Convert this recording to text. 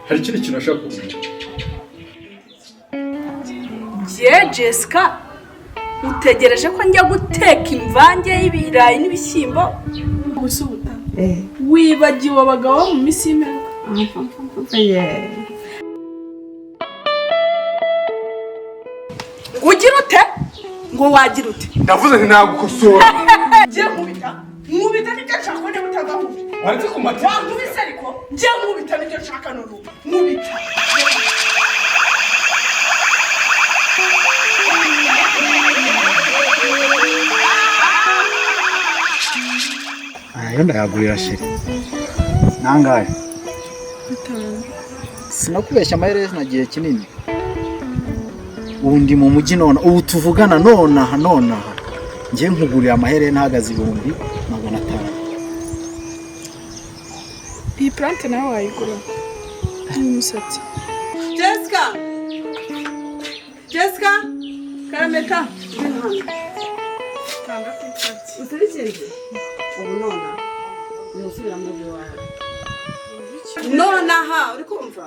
Hari ikindi kintu ashaka kuvuga. Jye Jessica, utegereje ko njya guteka imvange y'ibirayi n'ibishyimbo gusa ubuta wibagiwe abagabo bo mu minsi y'imperuka? Ngo ugira ute? Ngo wagira ute? Ndavuze nti nagukosora. Njye nkubita, nkubita nibyo nshaka niba utagahuje. Waretse ku mata. Wankubise, ariko njye nkubita nibyo nshaka none ubu nkubita. Ayo ndayagurira chérie. Nangahe? Sinakubeshya, amahereza na gihe kinini. Ubu ndi mu mujyi none, ubu tuvugana nonaha nonaha. Ngiye nkugurira amaherena ahagaze 500,000. Iyi plante nawe wayigura n'umusatsi. Jessica! Jessica! Karameta. Ngwino hano. Tanga kwitabye. Uzi n'ikindi? Ubu nonaha. Ni gusubira mu rugo iwawe. Nonaha, uri kumva?